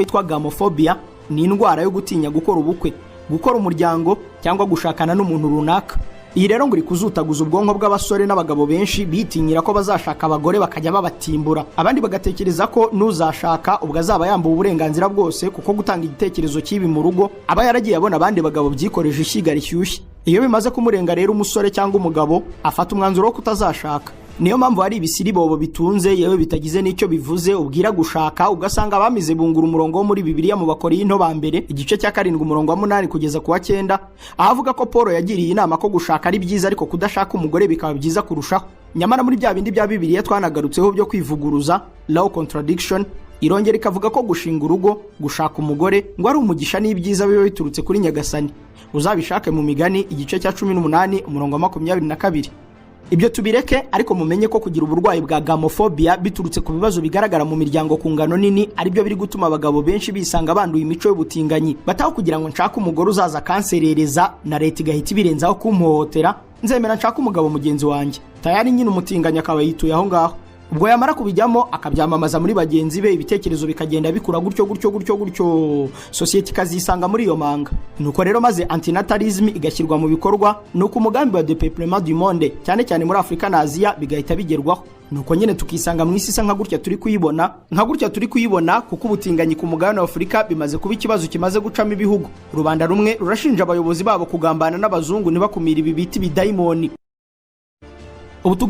Yitwa gamophobia. Ni indwara yo gutinya gukora ubukwe, gukora umuryango cyangwa gushakana n'umuntu runaka. Iyi rero ngo iri kuzutaguza ubwonko bw'abasore n'abagabo benshi, bitinyira ko bazashaka abagore bakajya babatimbura, abandi bagatekereza ko n'uzashaka ubwo azaba yambuwe uburenganzira bwose, kuko gutanga igitekerezo cy'ibi mu rugo aba yaragiye abona abandi bagabo byikoreje ishyiga rishyushye. Iyo bimaze kumurenga rero, umusore cyangwa umugabo afata umwanzuro wo kutazashaka. Niyo mpamvu hari ibisiribobo bitunze, yewe bitagize n'icyo bivuze, ubwira gushaka, ugasanga abamize bungura umurongo wo muri Bibiliya mu Bakorinto ba mbere igice cya 7, umurongo wa 8 kugeza ku wa 9, aho avuga ko Paul yagiriye inama ko gushaka ari byiza, ariko kudashaka umugore bikaba byiza kurushaho. Nyamara muri bya bindi bya Bibiliya twanagarutseho byo kwivuguruza, law contradiction, irongera ikavuga ko gushinga urugo, gushaka umugore, ngo ari umugisha n'ibyiza biba biturutse kuri Nyagasani. Uzabishake mu Migani igice cya 18, umurongo wa 22. Ibyo tubireke, ariko mumenye ko kugira uburwayi bwa gamophobia biturutse ku bibazo bigaragara mu miryango ku ngano nini aribyo biri gutuma abagabo benshi bisanga banduye imico y'ubutinganyi. Bataho kugira ngo nshake umugore uzaza akanserereza na leta igahita ibirenzaho kumpohotera, nzemera nshake umugabo mugenzi wanjye. Tayari nyine umutinganyi akaba yituye aho ngaho. Ubwo yamara kubijyamo akabyamamaza muri bagenzi be, ibitekerezo bikagenda bikura gutyo gutyo gutyo gutyo, sosiyete ikazisanga muri iyo manga. Nuko rero maze antinatalism igashyirwa mu bikorwa, nuko umugambi wa dépeuplement du monde, cyane cyane muri Afurika na Aziya, bigahita bigerwaho. Nuko nyine tukisanga mu isi isa nka gutya turi kuyibona, nka gutya turi kuyibona, kuko ubutinganyi ku mugabane wa Afurika bimaze kuba ikibazo kimaze gucamo ibihugu. Rubanda rumwe rurashinja abayobozi babo kugambana n'abazungu ntibakumire ibi biti bidayimoni. Ubu